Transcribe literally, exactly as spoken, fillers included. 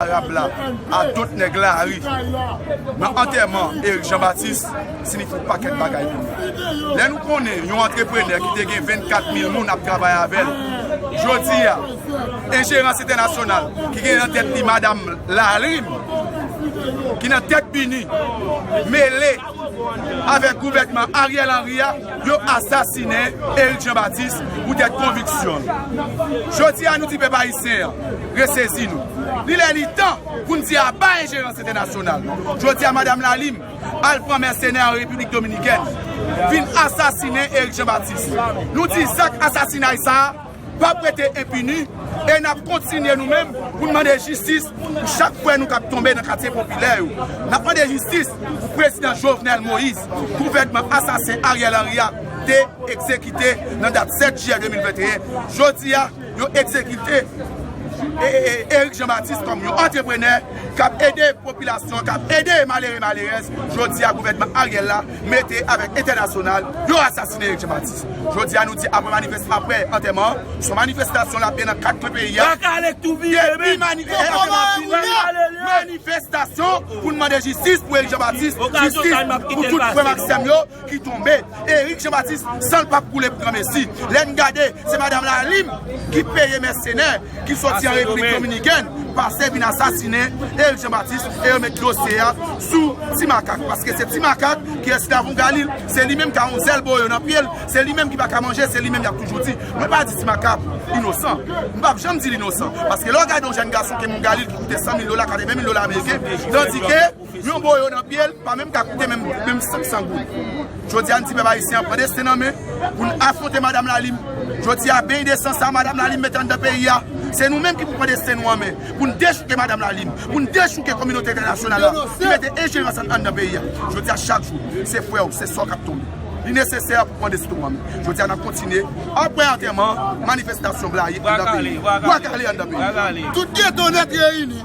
Arab la, a tout nèg lari. Nan antèman Eric Jean Baptiste, siyifi yon pakèt bagay pou nou. Lè nou konnen yon antreprenè ki te gen vennkat mil moun ap travay avè l, jodi a, Enjerans Entènasyonal, ki gen nan tèt li madanm Lalim, ki nan tèt Bini, mele avèk gouvènman Ariel Henry a, yo asasinen Eric Jean Baptiste poutèt konviksyon l. Jodi a, nou di pèp ayisyen an, resezi nou. Li lè li tan pou n di aba enjerans entènasyonal. Jodi a, madanm Lalim al pran mèsenè an Repiblik Dominikèn, vin asasinen Eric Jean Baptiste. Nou di zak asasinay sa a p ap rete enpini, e n ap kontinye nou menm pou n mande jistis pou chak frè nou k ap tonbe nan katye popilè yo. N ap mande jistis pou prezidan Jovenel Moïse, gouvènman asasen Ariel Henry a te egzekite nan dat sèt jiyè de mil venteyen. Jodi a, yo egzekite e, e, e, Eric Jean Baptiste kòm yon antreprenè k ap ede popilasyon, k ap ede malere malerèz. Jodi a, gouvènman Ariel la mete avèk entènasyonal, yo asasinen Eric Jean Baptiste. Jodi a, nou di apre manifest-, apre antèman an, se yon manifestasyon l ap gen nan kat kwen peyi a. Depi mani-, e, antèman an fini, manifestasyon pou n mande jistis pou Eric Jean Baptiste, jistis pou tout frè m ak sè m yo ki tonbe. Eric Jean Baptiste, san l p ap koule pou granmesi. Lè n gade, se madanm Lalim ki peye mèsenè ki soti an Repiblik Dominikèn, pase vin asasinen Eric Jean Baptiste e yo met dosye a sou Ti Makak. Paske se Ti Makak ki resi nan Galil, se li menm ki a yon zèl boyo nan pye l, se li menm ki pa ka manje, se li menm y ap toujou di. Mwen pa di Ti Makak inosan. M p ap janm di l inosan. Paske lè w gade yon jèn gason ki gen yon Galil ki koute san mil dola, katreven mil dola ameriken, tandike yon boyo nan pye l pa menm ka koute menm, menm senk san goud. Jodi a, n di pèp ayisyen an pran desten nan men pou n afwonte madanm Lalim. Jodi a, beny de san sa madanm Lalim mete anndan peyi a, se nou menm ki pou pran desten nou an men pou n dechouke madanm Lalim, pou n dechouke kominote entènasyonal la ki mete enjerans an, anndan peyi a. Jodi a, chak jou, se frè w, se sè w k ap tonbe. Li nesesè pou pran desten w an men. Jodi a, n ap kontinye. Apre antèman, manifestasyon blayi anndan peyi a. Bwa kale anndan peyi a. Tout geto nèt reyini.